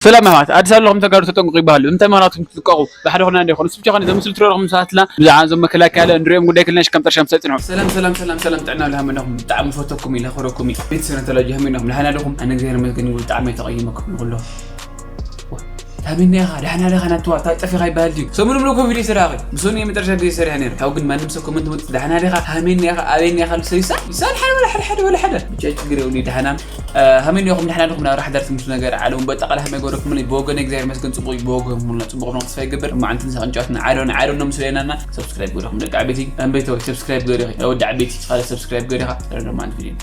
ሰላም ኣሕዋት፣ ኣዲስ ኣለኹም ተጋሩ ተጠንቀቑ ይበሃሉ። እንታይ ምኽንያት ትጥቀቑ? ብሓደ ኾና እንደ ኾኑ ስብቻ ኾነ ዘምስል ትረኹም ሰዓትላ ብዛዕባ ዞም መከላከያ እንድሪኦም ጉዳይ ክልና ሽከም ጠርሻም ሰጥኖ። ሰላም ሰላም ሰላም ሰላም፣ ጥዕና ለሃመናኹም ብጣዕሚ ፈተኩም ኢለ ኸረኩም ቤት ሰነ ተላጅ ሃመናኹም ለሃና ለኹም ኣነ እግዚኣብሔር ይመስገን ብጣዕሚ ተቐይመኩም ንኹሎ። ታሚና ኢኻ ደሕና ለኻ ናትዋ ታይ ጠፊኻ ይበሃል ድዩ? ሰሙን ብሎ ኮቪድ ይስራኺ ብሶኒ የመጠርሻ ግዜ ሰሪሐ ነይሩ። ታው ግን ማንም ሰብ ኮመንት መጥ ደሕና ለኻ ሃሜን ኢኻ ኣቤን ኢኻ ልሰይሳ ይሳል ሓደ ወላ ሓደ ሓደ ወላ ሓደ ብቻ ችግር የብሉ ደሕና ሃመን ኢኹም ደሕና ዲኹም? ናብ ራሕዳር ትምሱ ነገር ዓለም በጠቃላ ሃመይ ጎረኩም ብወገን እግዚኣብሔር ይመስገን ጽቡቅ እዩ። ብወገን ሙሉና ጽቡቅ ነው ተስፋ ይገብር። እማ ኣንትን ሰቀን ጨዋትና ዓዶ ንዓዶ ነው ምስለናና ሰብስክራይብ ጎረኩም ደቂ ዓበይቲ ኣንበይተወይ ሰብስክራይብ ጎረኺ ወዲ ዓበይቲ ስኻለ ሰብስክራይብ ጎረኻ ረደማ ኣንት ቪድዮ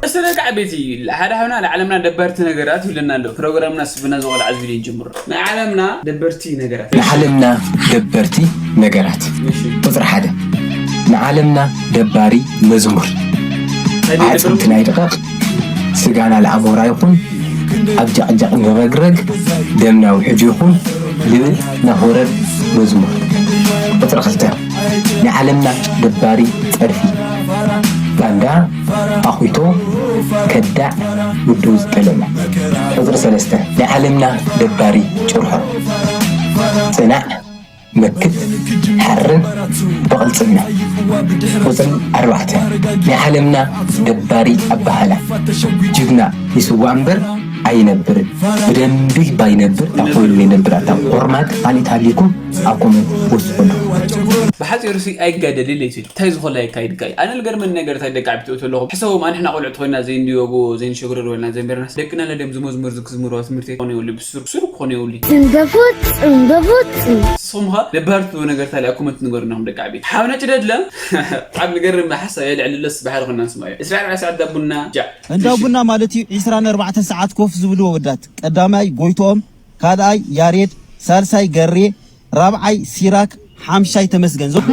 እሰ ደቂ ዓበይቲ ሓደ ሓውና ንዓለምና ደበርቲ ነገራት ይብለና ኣሎ። ፕሮግራምና ስብና ዝቆልዓ ዝብል ይጅምሮ። ንዓለምና ደበርቲ ነገራት ንዓለምና ደበርቲ ነገራት። እሺ። ቁጽሪ ሓደ ንዓለምና ደባሪ መዝሙር። ኣዕጽምትና ይድቐቕ፣ ስጋና ለኣሞራ ይኹን፣ ኣብ ጃቕጃቕ ንረግረግ፣ ደምና ውሕጅ ይኹን ልብል ናኾረር መዝሙር። ቁጽሪ ክልተ ንዓለምና ደባሪ ጸርፊ፣ ባንዳ፣ ኣኹቶ፣ ከዳዕ፣ ውድው ዝጠለመ። ቁጽሪ ሰለስተ ንዓለምና ደባሪ ጭርሖ፣ ጽናዕ፣ መክት፣ ሓርን፣ በቕልጽና። ቁጽሪ ኣርባዕተ ናይ ዓለምና ደባሪ ኣባህላ፣ ጅግና ይስዋእ እምበር ኣይነብርን። ብደንቢ ባይነብር ኣብ ኮይኑ ይነብር። ኣታ ቆርማት ኣሊት ሃሊኩም ኣብ ኮመንት ወስኹሉ። ብሓጺሩ ሲ ኣይጋደል ኢለ ይትል እንታይ ዝኾላ ይካይድ ጋይ ኣነ ልገርመን ነገር እንታይ ደቂ ዓብቲ እተለኹም ሕሰቦም ኣንሕና ቆልዑ ተኾይና ዘይንድዮጎ ዘይንሸግረር ወልና ዘንበርና ደቅና ለደም ዝመዝሙር ዝክዝምሮ ትምህርቲ ኮነ ይውል ብስሩ ብስሩ ኮነ ይውል ጽንበፉት ጽንበፉት ጽንበፉት ንስኹም ኸ ደባርቱ ነገር ታሊያ ኮመንት ንገሩና ኹም ደቂ ዓበይቲ ሓውና ጭደድለ ኣብ ንገርም ሓሳብ የልዕልለስ ባሕሪ ኾና ንስማዮ እስራ ኣርባዕ ሰዓት ዳቡና ጃ እንዳ ቡና ማለት እዩ። ዒስራን ኣርባዕተን ሰዓት ኮፍ ዝብሉ ወዳት፣ ቀዳማይ ጎይትኦም፣ ካልኣይ ያሬድ፣ ሳልሳይ ገሬ፣ ራብዓይ ሲራክ፣ ሓምሻይ ተመስገን። ዞ-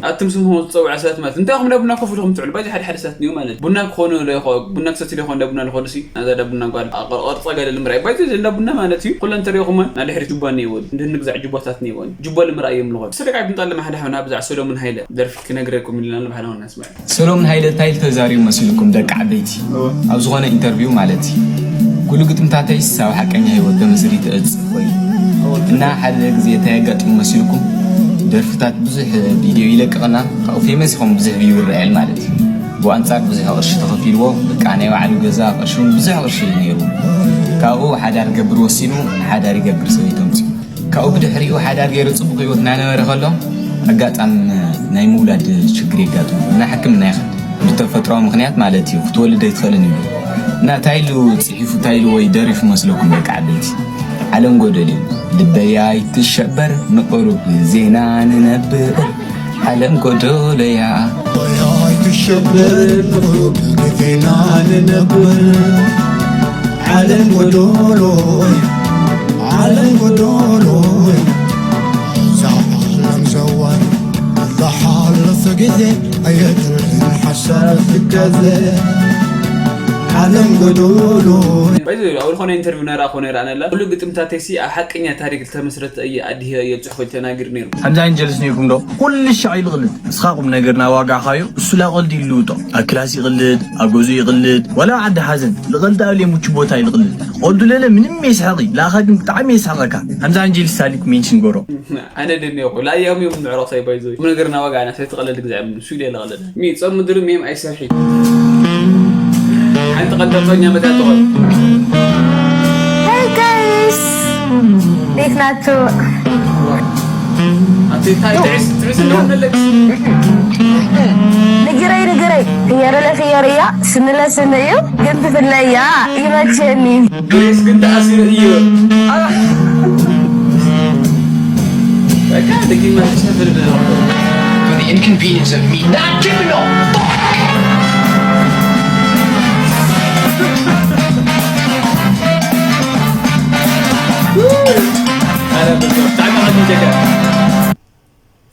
ኣቱም ስምኹም ዝፀውዐ ሰባት ማለት እንታይ ኹም እንዳ ቡና ኮፍ ኢልኩም ትውዕሉ? ባዚ ሓደ ሓደ ሰባት እኒኦ ማለት ቡና ክኾኑ ዶ ይኾ- ቡና ክሰትዩ ዶ ይኾን እንዳ ቡና ዝኸዱ ሲ ናዛ እንዳ ቡና ጓል ኣቕርቕርፀ ገለ ልምራይ ባዚ እንዳ ቡና ማለት እዩ። ኩለን ተሪኹመን ናይ ድሕሪ ጁባ እኒእወን እንድንግዛዕ ጁባታት እኒእወን ጁባ ልምራይ እዮም ልኾኑ። ስደቃ ይብንጣ ለማሓደ ሓውና ብዛዕ ሰሎሙን ሃይለ ደርፊ ክነግረኩም ኢልና ንባሕልና ኾና ንስማዕ። ሰሎሙን ሃይለ እንታይ ኢሉ ተዛሪቡ መሲልኩም ደቂ ዓበይቲ? ኣብ ዝኾነ ኢንተርቪው ማለት እዩ። ኩሉ ግጥምታተይስ ኣብ ሓቀኛ ህይወት ተመስሪቱ እጽፍ ኮይኑ እና ሓደ ግዜ እንታይ የጋጥም መሲልኩም? ደርፍታት ብዙሕ ቪድዮ ይለቅቕና ካብኡ ፌመስ ይኸውን ብዙሕ ቪው ይረኣየል ማለት እዩ። ብኣንጻር ብዙሕ ቅርሺ ተኸፊልዎ በቃ ናይ ባዕሉ ገዛ ቅርሺ እውን ብዙሕ ቅርሺ እዩ ነይሩ። ካብኡ ሓዳር ገብር ወሲኑ ሓዳር ይገብር ሰበይቱ ኣምጺኡ። ካብኡ ብድሕሪኡ ሓዳር ገይሩ ጽቡቕ ህይወት እናነበረ ከሎ ኣጋጣሚ ናይ ምውላድ ችግር የጋጥሞ እና ሕክምና ይኸድ ብተፈጥራዊ ምክንያት ማለት እዩ ክትወልድ ኣይትኽእልን ይብሉ እና እንታይ ኢሉ ጽሒፉ እንታይ ኢሉ ወይ ደሪፉ መስለኩም ደቂ ዓበይቲ ዓለም ጎደል እዩ ልበይ ኣይትሸበር ንቕሩብ ዜና ንነብር ዓለም ጎዶለያ ኣይትሸበር ንቕሩብ ዜና ንነብር ዓለም ጎዶሎ ዓለም ጎዶሎ እዛ ዓለም ዘዋር ብሓለፈ ግዜ ኣየድልን ሓሳብ ትካዘ ዓለም ጎዶሎ ባይዘ ኣብ ዝኾነ ኢንተርቪው ነራ ኮነ ይረኣነላ ኩሉ ግጥምታተይሲ ኣብ ሓቀኛ ታሪክ ዝተመስረተ እየ ኣዲህ እየ ጽሑፎ ተናግር ነይሩ። ከምዚ ዓይነት ጀለስ ነይርኩም ዶ? ኩሉ ሻዕ ይልቕልድ። ንስኻ ቁም ነገር ናብ ዋጋኻዮ እሱ ላቐልድ ይልውጦ። ኣብ ክላስ ይቕልድ፣ ኣብ ገዝኡ ይቕልድ፣ ዋላ ኣብ ዓዲ ሓዘን ልቐልድ ኣብ ለይምቹ ቦታ ይልቕልድ። ቐልዱ ለለ ምንም የስሕቕ እዩ፣ ለኣኻ ግን ብጣዕሚ የስሕቐካ። ከምዚ ዓይነት ጀለስ ሳሊክ ሜንሽን ገሮ። ኣነ ደንየኹ ላያም እዮም ንዕረቕ ሳይ ባይዞ ቁም ነገር ናብ ዋጋ ኣና ሳይትቐለድ ግዛዕ ምን ሱድ የለቐለድ ሚ ጸም ምድሪ ሜም ኣይሰርሒ ሓንቲ ቀልጠፈኛ መጣጥቖ Hey guys! እንዴት ናችሁ? ንግረይ ንግረይ ክየረለ ክየርያ ስንለ ስን እዩ ግን ትፍለያ ይመቸኒ ብሬስ ግን ተኣሲሩ እዩ በቃ ደጊማ ተሸፍር ብሎ To the inconvenience of me not giving a fuck.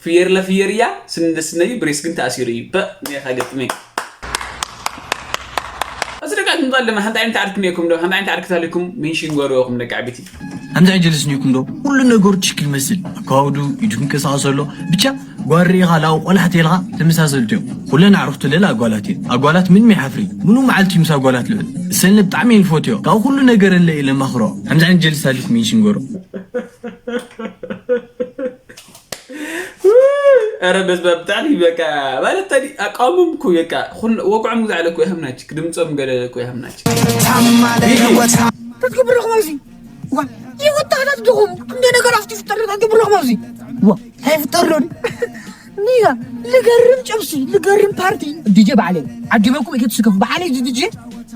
ፍየር ለፍየር እያ ስንደስነዩ ብሬስ ግን ተኣሲሩ እዩ በ ሜኻ ገጥሜ እዚ ደቃ ትምጣል ድማ ሓንቲ ዓይነት ዓርክ ነይኩም ዶ ሓንቲ ዓይነት ዓርክ ታሊኩም ሜንሽን ገርበኩም ደቂ ዓበይቲ ሓንቲ ዓይነት ጀልስ ነይኩም ዶ ኩሉ ነገሩ ትሽክል መስል ኣካውዱ ኢዱ ክንቀሳቀስ ኣሎ ብቻ ጓል ርኢኻ ላው ቆላሕቲ ኢልኻ ተመሳሰልቲ እዮም። ኩለን ኣዕሩኽቲ ልዕሊ ኣጓላት እየን። ኣጓላት ምንም ይሓፍሪ። ሙሉእ መዓልቲ ምስ ኣጓላት ልዕል። እሰን ብጣዕሚ እየን ዝፈትዮ። ካብ ኩሉ ነገር እለ ኢለ ማኽሮ። ከምዚ ዓይነት ጀልስ ኣሊፍ ሜንሽን ገሮ። ኧረ በስመ ኣብ ብጣዕሚ በቃ ማለት ታዲ ኣቃውሞም እኮ በቃ ኩሉ ወግዖም ግዛዕ ለኩ ይሃምናች ድምፆም ገለ ለኩ ይሃምናች ተትገብረኹም ኣብዚ ዋ ይወጣላት ድኹም እንደ ነገር ኣብቲ ይፍጠር ተትገብረኹም ኣብዚ ዋ ኣይፍጠር ዶ ኒጋ ልገርም ጨብሲ ልገርም ፓርቲ ዲጄ ባዕለ ዓዲመኩም እየ ትስከፉ ባዕለ እዚ ዲጄ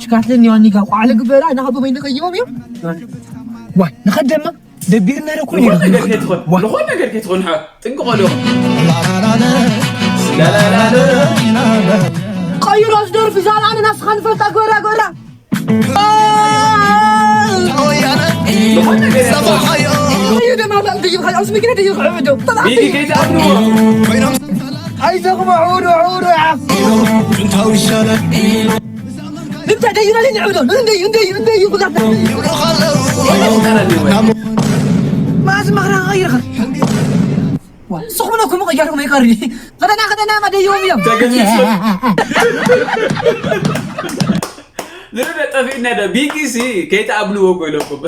ሽካትለኒ ዋ ኒጋ ቋዕለ ግበራ ናኸ በበይ ንኸይቦም እዮም ዋ ንኸደማ ደቢርና ዶ ኩሉ ዝኾነ ነገር ከይትኾን ዝኾነ ነገር ከይትኾን ሓ ጥንቅቆ ዶ ቀይሮ ዝደርፊ ዛብኣን ናስኻ ንፈልጣ ጎራ ጎራ ዝኾነ ነገር ከይትኾን እዩ ደማ ላል ድይብ ኸይ ኦስ ምክነ ድይብ ኸይ ዶ ቢቢ ከይትኣምንዎ ኣይዘኹም ዑዱ ዑዱ ዓፍ እንታ ደይና ልንዕዶ እንደዩ እንደዩ እንደዩ ኩላትና ማዚ መኽራ ኸይርኻ ንስኹም ነኩም ቀያርኩም ኣይቀሪ ኸደና ኸደና ማደዮም እዮም ተገፊፍኩም ዝረደ ጠፊእና ዶ ቢጊሲ ከይትኣብልዎ እኮ ኢለኩም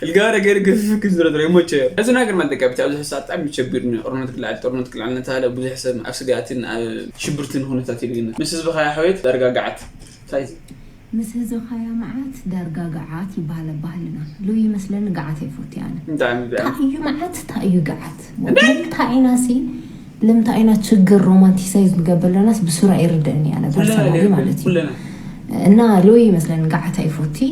ልገበረ ገይሩ ግፍፍ ክዝረዝረ ይሞቸ እዚ ነገር መጠቀምቲ ኣብዚ ሕሳብ ብጣዕሚ ቸቢርኒ ጦርነት ክልዓል ጦርነት ክልዓል ነተባለ ብዙሕ ሰብ ኣብ ስጋእትን ኣብ ሽብርትን ኩነታት ይልግነ ምስ ህዝብኻ ኣሕዋት ዳርጋ ገዓት እንታይ ምስ ህዝብኻያ መዓት ዳርጋ ገዓት ይበሃል ኣብ ባህልና። ሉይ ይመስለኒ ገዓት ኣይፈቱ እየ ኣነ። ብጣዕሚ ገዓት። እንታይ እዩ መዓት እንታይ እዩ ገዓት? እንታይ? ልምንታይ ኢና ሲ ልምንታይ ኢና ችግር ሮማንቲሳይዝ ንገብር ኣለናስ ብሱር ኣይርደእን እየ ኣነ ፐርሰናሊ ማለት እዩ። እና ሉይ ይመስለኒ ገዓት ኣይፈቱ እየ።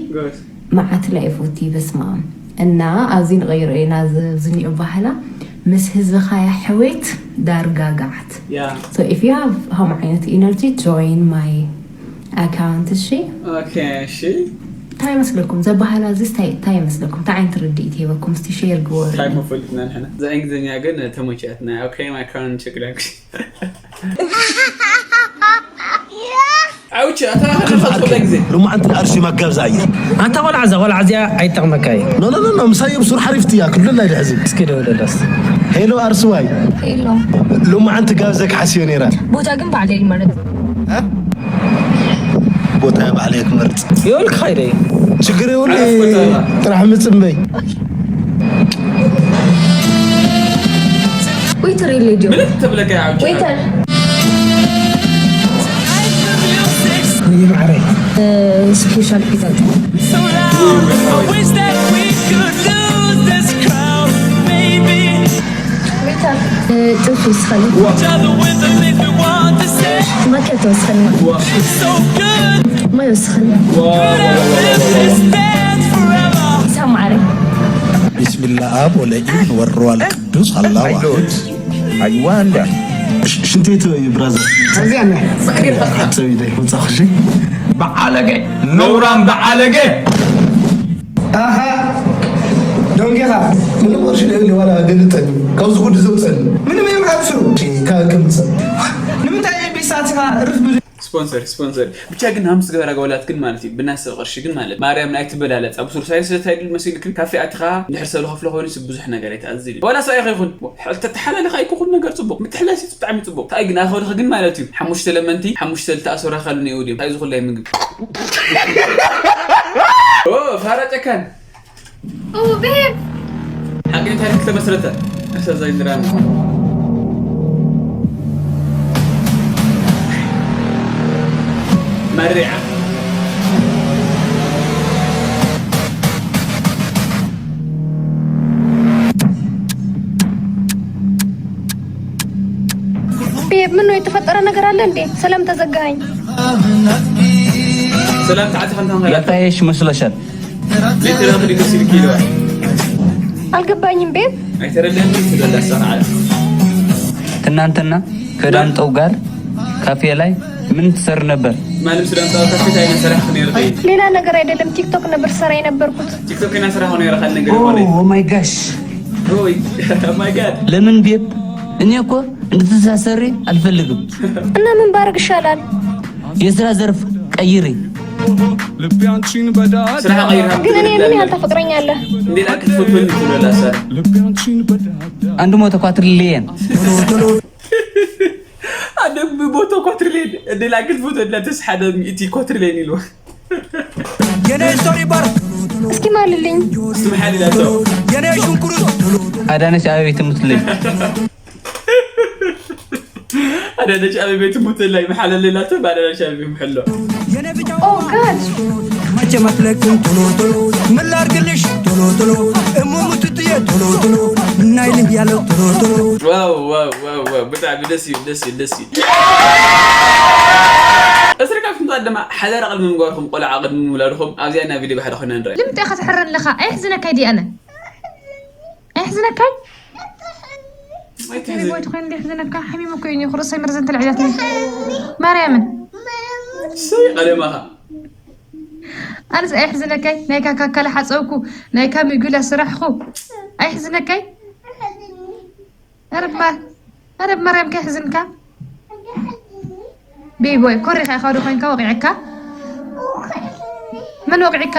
መዓት ላይ ኣይፈቱ እየ በስመኣም። እና ኣብዚ ንቐይሮ ኢና ዝኒኦ ባህላ ምስ ህዝብኻያ ሕዌት ዳርጋ ገዓት። So if you have ከምኡ ዓይነት energy join my account እሺ። Okay እሺ። እንታይ ይመስለኩም ዘባህላ እዚ እንታይ እንታይ ይመስለኩም እንታይ ዓይነት ርድኢት ሂበኩም እስቲ ሼር ግበሩ። እንታይ መፈልጥና ንሕና እዛ እንግሊዝኛ ግን ተመችያትና okay my account ችግር ኣውች ኣታ ኸልኸልከላ ግዜ ሎማዓንቲ ኣርሲ ማጋብዛ እየ ኣንታ ቆልዓ እዛ ቆልዓ እዚኣ ኣይጠቕመካ እዩ ኖ ኖ ኖ ምሳይ ብሱር ሓሪፍቲ እያ ክብለላ ይድሕዚ እስኪ ደውለላስ ሄሎ ኣርሲ ዋይ ሄሎ ሎማዓንቲ ጋብዘ ክሓስዮ ነይራ ቦታ ግን ባዕለይ ማለት ቦታ ባዕለይ ክመርፅ ይወልክ ኸይደ እዩ ችግር ይውል ጥራሕ ምፅምበይ ዌይተር የለ ድዩ? ምልክ ትብለካ ይዓብጭ ዌይተር ይማዕረይ ስፔሻል ፒዛ ጥብሲ ይስኸኒ ማኪያቶ ይስኸኒ ማይ ይስኸኒ ይሳብ ማዕረይ ቢስሚላ ኣብ ወለኢብን ወልወልድ ቅዱስ ኣላ ዋሕድ ኣይዋ እንዳ ሽንቴት እዩ ብራዘር እዚኣ ሓሰብ ኢለ ይወፃኹ እሺ በዓለገ ነውራም በዓለገ ኣሃ ደንጌኻ ምንም ቅርሺ ደይብሉ ዋላ ገልጠኒ ካብዚ ጉድ ዘውፀኒ ምንም እዮም ሓብሱ ካብ ክምፅእ ንምንታይ ቤሳትኻ ርፍ ስፖንሰር ስፖንሰር ብቻ ግን ሃምስ ገበራ ገበላት ግን ማለት እዩ ብናሰብ ቅርሺ ግን ማለት ማርያም ናይ ትበላለፃ ብሱር ሳይንስ ለታይ ድል መሲልክን ካፌ ኣትኻ ድሕር ሰብ ዝኸፍሎ ኮይኑ ብዙሕ ነገር ኣይትኣዝዝ እዩ ዋላ ሰብኣይ ከይኹን ተተሓላሊኻ ኣይኮ ኩሉ ነገር ፅቡቅ ምትሕላስ እዩ ብጣዕሚ ፅቡቅ እንታይ ግን ኣኸልኺ ግን ማለት እዩ ሓሙሽተ ለመንቲ ሓሙሽተ ዝተኣሰሩ ኣካሉ ነይኡ ድዮም እንታይ ዝኹላይ ምግቢ ፋራ ጨካን Oh, babe! ሓቂ ታሪክ ተመስረተ ኣሳዛኝ ድራማ መሪዓ ቤብ ምነው የተፈጠረ ነገር አለ እንዴ? ሰላም ተዘጋኸኝ። ሰላም ተዓጽኻ እንታ ለጣየሽ መስሎሻል። ዘይተረኽዲ መሲልኪ ኢለዋ። አልገባኝም ቤብ። ኣይተረዳኒ ስለላ ሰዓት ትናንትና ከዳምጠው ጋር ካፌ ላይ ምን ትሰር ነበር? ማንም ስለምጣው ካፌ ታይ መሰራህ ነይርኸይ? ሌላ ነገር አይደለም ቲክቶክ ነበር ሰራ የነበርኩት። ቲክቶክ ና ስራ ሆነ ይረካል ነገር ሆነ። Oh my gosh. Oh my god. ለምን ቤብ እኔ እኮ እንድትሳሰሪ አልፈልግም። እና ምን ባረግ ይሻላል? የስራ ዘርፍ ቀይሪ። ስራ ቀይራ ግን እኔ ምን ያህል ታፈቅረኛለህ? እንዴ ላክት ፎቶ ልትለላሳ አንድ ሞተ ኳትር ሊየን ብቦቶ ኮትርሌን እንዴ ላግል ፎቶ እንዳ ተስሓደ ሚእቲ ኮትርሌን ኢልዋ። የኔ ስቶሪ ባር እስኪ ማልልኝ። እስቲ መሓል ኢላቶ። የኔ ሽንኩርት አዳነች አቤቤ ትሙትልኝ። ኣዳነች ኣቤቤ ትሙትለይ መሓለል ኢላቶ። ብኣዳነች ኣቤቤ ምሕሎ። የኔ ብጫ Oh God. መቼ ማትለቅም ቶሎ ቶሎ ምን ላርግልሽ ቶሎ ቶሎ እሙሙ ትትየ ቶሎ ቶሎ ምናይልህ ያለው ቶሎ ቶሎ ዋው ዋው ዋው ዋው፣ ብጣዕሚ ደስ ይብል፣ ደስ ይብል፣ ደስ ይብል። እስሪ ካብ ትምጣ ድማ ሓዳር ቅድሚ ምግባርኩም፣ ቆልዓ ቅድሚ ምውላድኩም ኣብዚኣ ናይ ቪድዮ ብሓደ ኮይና ንርኢ። ልምንታይ ኢኻ ትሕረን ኣለኻ? ኣይሕዝነካይ ድየ ኣነ? ኣይሕዝነካይ? ኣይትሕዝን። ወይ ትኾይን እንዲ ሕዝነካ? ሓሚሙ እኮ እዩ፣ ርእሰይ መርዘን ተልዒላትኒ። ማርያምን። ሰይ ቀደማኻ። ኣነስ ኣይሕዝነካይ? ናይ ካካካለ ሓፀውኩ፣ ናይ ካሚጉላ ስራሕኹ። ኣይሕዝነካይ? ኣረባ ኣረብ ማርያም ከይሕዝንካ? ቤቢ ወይ ኮሪኻ ኢኻ ዶ ኮይንካ ወቂዕካ? መን ወቂዕካ?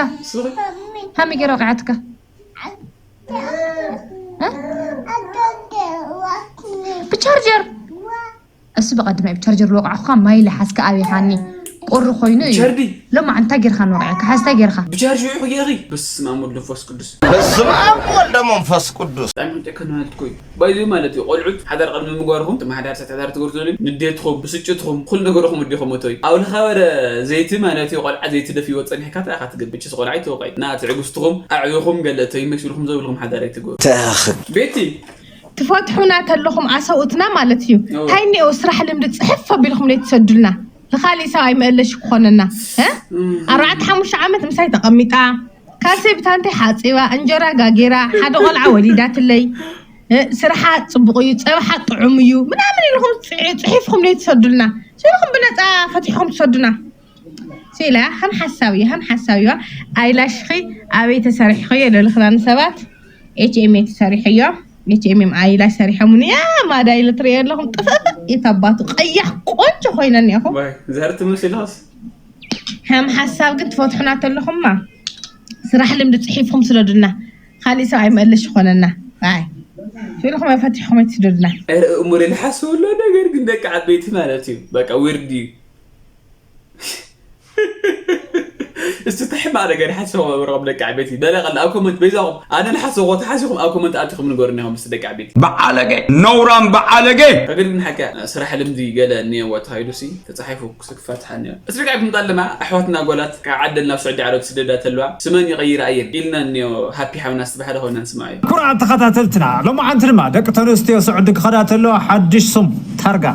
ሃሚ ገይራ ወቂዓትካ? እ? ብቻርጀር እሱ በቐድማይ ብቻርጀር ዝወቃዕኹካ ማይ ለሓዝካ ኣበይ ሃኒ ቁሪ ኮይኑ እዩ። ቸርዲ። ሎማዕ እንታይ ጌርካ ንወቂዕካ? ሓዝታይ ጌርካ? ብቻርጅ ውዒኹ ጌርኺ። በስመ ኣብ ወወልድ ወመንፈስ ቅዱስ። በስመ ኣብ ወልድ መንፈስ ቅዱስ። ብጣዕሚ ጥቅና ማለት እኮ እዩ። ባይዚ ማለት እዩ፣ ቆልዑት ሓዳር ቅድሚ ምግባርኹም፣ እቲ ማሕዳር ሰብ ሓዳር ትገብሩ ዘለኹም፣ ንዴትኹም፣ ብስጭትኹም፣ ኩሉ ነገርኹም ወዲኹም እቶይ። ኣብ ልኻበረ ዘይቲ ማለት እዩ፣ ቆልዓ ዘይቲ ደፊዎ ጸኒሕካ እንታይ ኢኻ ትገብር? መቸስ ቆልዓ ይተወቃይ። ና ትዕግስትኹም ኣዕቢኹም ገለ እቶይ መሲልኩም ዘብልኩም ሓዳር ኣይትግበሩ። ተኽክ ቤቲ ትፈትሑና ተለኹም ኣሰብኡትና ማለት እዩ። ኦ። እንታይ እኒኦ ስራሕ ልምዲ ፅሕፍ ኣቢልኩም ዘይትሰዱልና? ንኻሊእ ሰብኣይ መእለሽ ክኾነና እ? ኣርባዕተ ሓሙሽተ ዓመት ምሳይ ተቐሚጣ ካልሰይ ብታንተይ ሓፂባ እንጀራ ጋጊራ ሓደ ቆልዓ ወሊዳትለይ እ፣ ስርሓ ፅቡቕ እዩ ፀብሓ ጥዑም እዩ ምናምን ኢልኩም ፅዒ- ፅሒፍኩም ዘይትሰዱልና ስኢልኩም ብነፃ ፈቲሕኩም ትሰዱና። ሲላ ከም ሓሳብ እዩ ከም ሓሳብ እዩ። ኣይላሽኺ ኣበይ ተሰሪሕኽዮ ይደልኽና ንሰባት? ኤች ኤም ኤ ተሰሪሑ እዮ። ኤች ኤም ኤም ኣይላሽ ሰሪሖምኒ ያ ማዳ ኢለ ትርእዮ ኣለኹም ጥፍእ የታባቱ ቀያሕ ቆንጆ ኮይነ እኒኹም። ዋይ ዘር ትመስልኻስ። ከም ሓሳብ ግን ትፈትሑና ተለኹማ ስራሕ ልምዲ ፅሒፍኩም ስደዱና። ካሊእ ሰብ ኣይመለሽ ይኾነና። ኣይ ስኢልኩም ፈቲሕኩም ኣይትስደዱና። ኧረ እሙር ልሓስብሎ ነገር ግን ደቂ ዓበይቲ ማለት እዩ። በቃ ዊርድ እዩ። እስቲ እንታይ ሕማቕ ነገር ሓስብኩም ኣብ ረቐብ ደቂ ዓበይቲ? በለ ቀል ኣብ ኮመንት በይዛኹም ኣነ ልሓስብዎ ተሓሲኹም ኣብ ኮመንት ኣቲኹም ንገሩኒ ኢኹም ምስቲ ደቂ ዓበይቲ። በዓለገ ነውራም በዓለገ ከግድ ግን ሓቂ ስራሕ ልምዲ ገለ እኒአዋ ተባሂሉ ሲ ተጻሒፉ ክስክፋት ሓኒ እስሪ ካብ ምጣል ድማ ኣሕዋትና ጓላት ካብ ዓደን ናብ ስዑዲ ዓረብ ስደዳ ተልዋ ስመን ይቐይራ እየን ኢልና እኒኦ ሃፒ ሓውና ዝተባህለ ኮይና ንስማዕ እዩ። ኩርዓት ተኸታተልትና ሎማዓንቲ ድማ ደቂ ተንስትዮ ስዑዲ ክኸዳ ተለዋ ሓድሽ ስም ታርጋ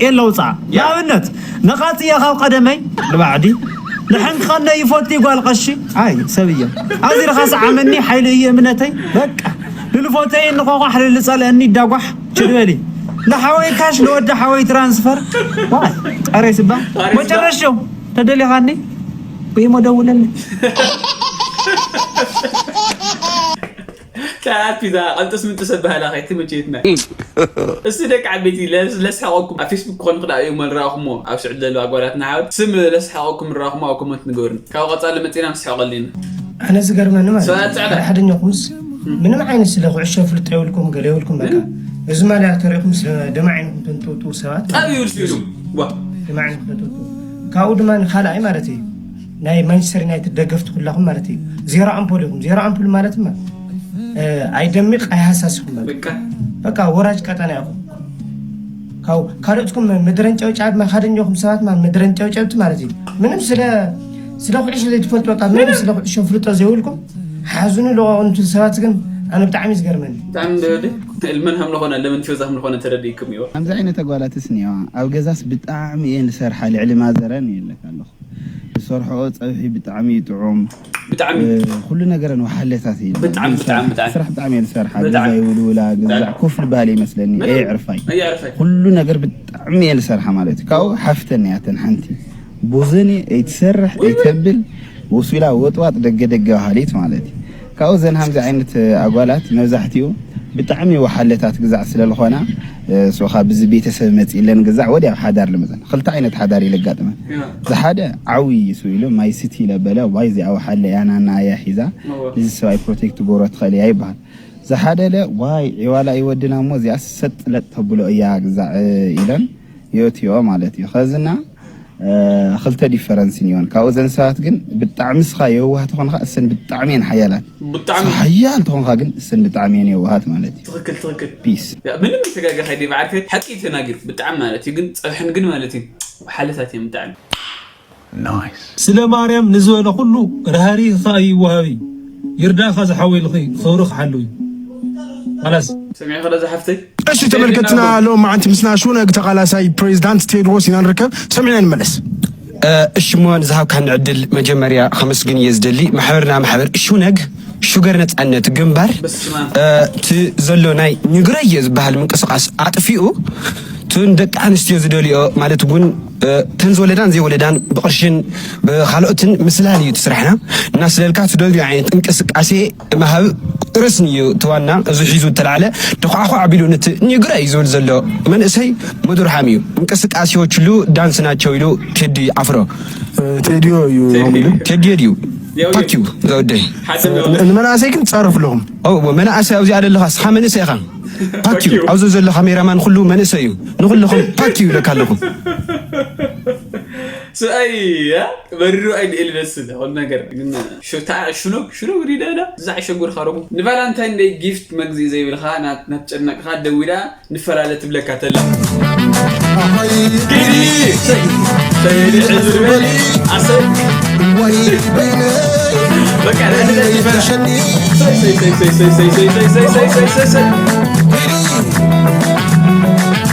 የለውፃ ንኣብነት ነቓፅየ ካብ ቀደመይ ንባዕዲ ንሕንክኸነ ይፈቱ ጓል ቀሺ ኣይ ሰብዮ ኣብዚ ርኻ ሰዓመኒ ሓይሊ እዩ እምነተይ በቃ ንልፎተይ እንኾኳሕ ልልፀለአኒ ይዳጓሕ ችድበሊ ንሓወይ ካሽ ንወዲ ሓወይ ትራንስፈር ዋይ ኣረይ ስባ መጨረሾ ተደሊኻኒ ብኢሞ ደውለኒ ታፒዛ ቀልጥስ ምንጥስ ኣበሃላ ከይትመቸየትና እስቲ ደቂ ዓበይቲ ለስሓቆኩም ኣብ ፌስቡክ ክኾን ክዳ እዮም ኣልራኹሞ ኣብ ስዕድ ዘለዋ ኣጓላትና ሓወት ስም ለስሓቆኩም ራኹሞ ኣብ ኮመንት ንገሩን ካብ ቀፃሊ መፂና ንስሐቀልና ኢና ኣነ ዝገርመኒ ማለት ሰብኣት ጻዕዳ። ሓደኛኹምስ ምንም ዓይነት ስለ ኩዕሾ ፍልጦ የብልኩም ገለ የብልኩም በቃ እዚ ማልያ ተሪእኩም ስለ ደማ ዓይንኩም ተንጥውጥው ሰባት ጣብ ይብል ሲሉ ዋ ደማ ዓይንኩም ተንጥውጥው ካብኡ ድማ ንካልኣይ ማለት እዩ ናይ ማንቸስተር ዩናይትድ ደገፍቲ ኩላኹም ማለት እዩ ዜሮ ኣምፖል ኢኹም ዜሮ ኣምፖል ማለት ማ ኣይደሚቕ ኣይሃሳስኹም በቃ በቃ በቃ ወራጅ ቀጠና ኢኹም ካብ ካልኦትኩም ምድረን ጨውጫብ ማካደኛኹም ሰባት ማለት ምድረን ጨውጨብቲ ማለት እዩ ምንም ስለ ስለ ኩዕሾ ዘይትፈልጡ በቃ ምንም ስለ ኩዕሾ ፍልጦ ዘይብልኩም ሓዙኑ ለቆቁ ንቱ ሰባት ግን ኣነ ብጣዕሚ ዝገርመኒ ብጣዕሚ ደወደ እልመን ሃም ዝኾነ ለምን ፊዛ ሃም ዝኾነ ተረዲእኩም እዩ ከምዚ ዓይነት ኣጓላትስ እኒዋ ኣብ ገዛስ ብጣዕሚ እየን ዝሰርሓ ልዕሊ ማዘረን ይለካ ኣለኹ ዝሰርሕኦ ፀብሒ ብጣዕሚ እዩ ጥዑም ብጣዕሚ ኩሉ ነገረን ወሓለታት እዩ ብጣዕሚ፣ ብጣዕሚ፣ ብጣዕሚ። ስራሕ ብጣዕሚ እየ ዝሰርሓ ብጣዕሚ። ገዛ ይውልውላ ገዛ ብጣዕሚ። ኮፍ ልባል ይመስለኒ ምንም። እየ ዕርፋይ እየ ዕርፋይ። ኩሉ ነገር ብጣዕሚ እየ ዝሰርሓ ማለት እዩ ካብኡ ሓፍተን እያተን ሓንቲ ቦዘኒ ኣይትሰርሕ ኣይተብል ወሲላ ወጥዋጥ ደገ ደገ በሃሊት ማለት እዩ ካብኡ ዘን ሃምዚ ዓይነት ኣጓላት መብዛሕትኡ ብጣዕሚ ወሓለታት ግዛዕ ስለዝኾና ሶኻ ብዚ ቤተሰብ መፂለን ግዛዕ ወዲያ ሓዳር ልመፀን ክልተ ዓይነት ሓዳር ይለጋጥመን ዝሓደ ዓዊ ይሱ ኢሉ ማይ ስቲ ለበለ ዋይ እዚኣ ወሓለ እያ ናና እያ ሒዛ እዚ ሰብኣይ ፕሮቴክት ጎሮ ትኽእል እያ ይበሃል ዝሓደለ ዋይ ዒዋላ ይወድና እሞ እዚኣ ሰጥ ለጥ ተብሎ እያ ግዛዕ ኢለን ዮትዮ ማለት እዩ። ከዝና ክልተ ዲፈረንስ እኒኦን። ካብኡ ዘን ሰባት ግን ብጣዕሚ ንስኻ የዋህ ተኾንካ እሰን ብጣዕሚ እየን ሓያላት። ብጣዕሚ ሓያል ተኾንካ ግን እሰን ብጣዕሚ እየን የዋሃት ማለት እዩ። ትኽክል ትኽክል። ፒስ። ምንም ተጋጋ ኸይዲ ባዕርከ ሓቂ ተናጊር ብጣዕሚ ማለት እዩ። ግን ፀብሕን ግን ማለት እዩ ሓለታት እዮም ብጣዕሚ። ስለ ማርያም ንዝበለ ኩሉ ርሃሪህ ከኣ ይወሃብ እዩ። ይርዳእኻ ዝሓወይ ልኺ ክብሪ ክሓሉ እዩ። ላስ ሰሚዕኺ ዶ ዝሓፍተይ? እሺ ተመልከትና ሎም መዓንቲ ምስና ሽውነግ ተቓላሳይ ፕሬዚዳንት ቴድሮስ ኢና ንርከብ። ሰሚዕና ንመለስ። እሺ እሞ ንዝሃብካኒ ዕድል መጀመርያ ከመስግን እየ ዝደሊ። ማሕበርና ማሕበር ሽውነግ ሹገር ነፃነት ግንባር እቲ ዘሎ ናይ ኒግረየ ዝበሃል ምንቅስቃስ ኣጥፊኡ እቱን ደቂ ኣንስትዮ ዝደልዮ ማለት እውን ተን ዝወለዳን ዘይወለዳን ብቕርሽን ብካልኦትን ምስላል እዩ እቲ ስራሕና። እናስለልካ ትደልዮ ዓይነት እንቅስቃሴ ምሃብ ርእስን እዩ እቲ ዋና። እዚ ሒዙ እተላዕለ ደኳዕኳዕ ኣቢሉ ነቲ ኒግረ እዩ ዝብል ዘሎ መንእሰይ ምድርሃም እዩ። እንቅስቃሴዎች ሁሉ ዳንስ ናቸው ኢሉ ቴዲ ኣፍሮ። ቴዲዮ እዩ ቴዲዮ ድዩ? ፓኪዩ ዘወደይ። ንመናእሰይ ግን ትፃረፉ ኣለኹም። መናእሰይ ኣብዚኣ ዘለኻ ስኻ መንእሰይ ኢኻ። ፓኪዩ ኣብዚ ዘሎ ካሜራማን ኩሉ መንእሰይ እዩ። ንኩልኹም ፓኪዩ ይብለካ ኣለኹ። ስኣይ መሪሩ ኣይድእል ይመስል ኩሉ ነገር ግን ሽኖግ ሽኖግ ሪዳ ዳ እዛ ሸጉር ካረኹ ንቫላንታይን ደይ ጊፍት መግዝኢ ዘይብልካ ናትጨነቅካ ደዊዳ ንፈላለ ትብለካ ተላ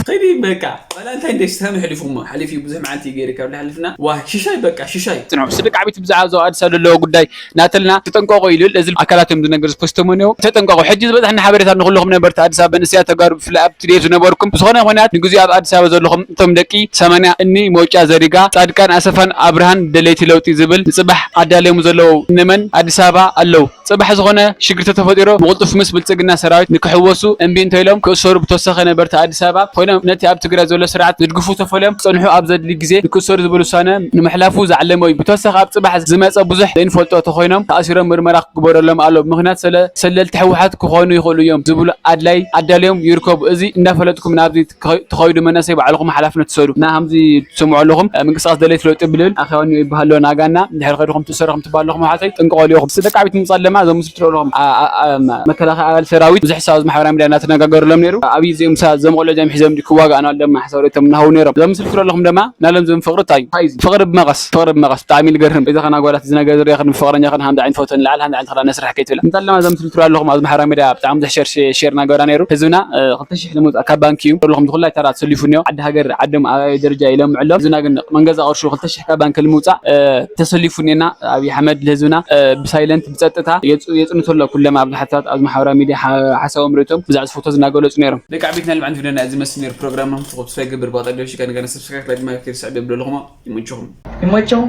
ኸይዲ በቃ ባላንታይ ደስ ተምሕሊፉሞ ሓሊፍ ብዙሕ መዓልቲ ገይሪ ካብ ዝሓልፍና ዋ ሽሻይ በቃ ሽሻይ ጽንሑ ስድቅ ዓቢት ብዛዕባ ዞ ኣዲስ ኣለዎ ጉዳይ ናተልና ተጠንቀቑ ኢሉ እዚ ኣካላት እዮም ዝነገር ዝፖስተሞኒዮ ተጠንቀቑ ሕጂ ዝበፅሐና ሓበሬታ ንኩልኹም ነበርቲ ኣዲስ ኣበባ መንእሰያ ተጋሩ ብፍላይ ኣብቲ ድየት ዝነበርኩም ብዝኾነ ምክንያት ንግዜኡ ኣብ ኣዲስ ኣበባ ዘለኹም እቶም ደቂ ሰማንያ እኒ መውጫ ዘሪጋ ፃድቃን ኣሰፋን ኣብርሃን ደለይቲ ለውጢ ዝብል ንፅባሕ ኣዳልዮም ዘለዉ እነመን ኣዲስ ኣበባ ኣለዉ ፅባሕ ዝኾነ ሽግር ተተፈጢሮ ብቕልጡፍ ምስ ብልፅግና ሰራዊት ንክሕወሱ እምቢ እንተኢሎም ክእሰሩ ብተወሳኺ ነበርቲ ኣዲስ ኣበባ ኮይኖም ነቲ ኣብ ትግራይ ዘሎ ስርዓት ዝድግፉ ተፈልዮም ክፀንሑ ኣብ ዘድሊ ግዜ ንክእሰሩ ዝብል ውሳነ ንምሕላፉ ዝዓለመ እዩ። ብተወሳኺ ኣብ ፅባሕ ዝመፀ ብዙሕ ዘይንፈልጦ ተኮይኖም ተኣሲሮም ምርመራ ክግበረሎም ኣሎ ብምክንያት ሰለልቲ ህወሓት ክኾኑ ይኽእሉ እዮም ዝብሉ ኣድላይ ኣዳልዮም ይርከቡ። እዚ እንዳፈለጥኩም ናብዚ ትኸይዱ መናእሰይ ባዕልኹም ሓላፍነት ትሰዱ እና ከምዚ ትሰምዑ ኣለኹም ምንቅስቃስ ደለይቲ ለውጢ ብልብል ኣኺባኒ ይበሃሎ ናጋና እንድሕር ከድኹም ትሰረኹም ትባለኹም ሓተይ ጥንቀቆ ሊኹም ስደቂ ዓቢት ምምፃእ ለማ እዞም ስልትሮ ኣለኹም መከላኸያ ኣባል ሰራዊት ብዙሕ ሰብ ኣብዚ ማሕበራዊ ሚድያ እናተነጋገሩሎም ነይሩ ኣብይ እዚኦም ሳ ዘምቆሎ እዚኦም ሒዞም ዲ ክዋጋእና ኣለማ ሓሳብ ርእቶም እናሃው ነይሮም እዞም ስልትሮ ኣለኹም ደማ ናሎም ዝም ፍቅሪ እንታይ እዩ ፍቅሪ ብመቀስ ፍቅሪ ብመቀስ ብጣዕሚ ልገርህም እዚ ከናጓላት እዚ ነገር ዝሪኦ ከን ፍቅረኛ ከን ሃምዳ ዓይን ፎቶ ንላዕል ሃምዳ ዓይን ተራ ነስራሕ ከይትብላ እንታለማ እዞም ስልትሮ ኣለኹም ኣብዚ ማሕበራዊ ሚድያ ብጣዕሚ ብዙሕ ሸር ሸር እናገበራ ነይሩ ህዝብና ክልተ ሽሕ ንምውፃእ ካብ ባንኪ እዩ። ኩሎም ድኹላይ ተራ ተሰሊፉ እኒኦ። ዓዲ ሃገር ዓዶም ኣበይ ደረጃ ኢሎም ምዕሎም። ህዝብና ግን መንገዛ ቅርሹ ክልተ ሽሕ ካብ ባንኪ ንምውፃእ ተሰሊፉ እኒና ኣብይ ኣሕመድ ንህዝብና ብሳይለንት ብፀጥታ የፅንቶ ኣሎ። ኩሎም ኣብ ዝሓታት ኣብ ማሕበራዊ ሚድያ ሓሳቦም ርእቶም ብዛዕባ ፎቶ ዝናገለፁ ነይሮም። ደቂ ዓበይትና ልምዓት ቪድዮና እዚ መስል ነይሩ። ፕሮግራምና ምትኹ ተስፋ ይገብር ብቐፃሊ ዶሽ ከነገና ሰብስክራይብ ላይክ ማይክ ይርስዕ ደብደልኹሞ ይመችኹም። ይመችኹም።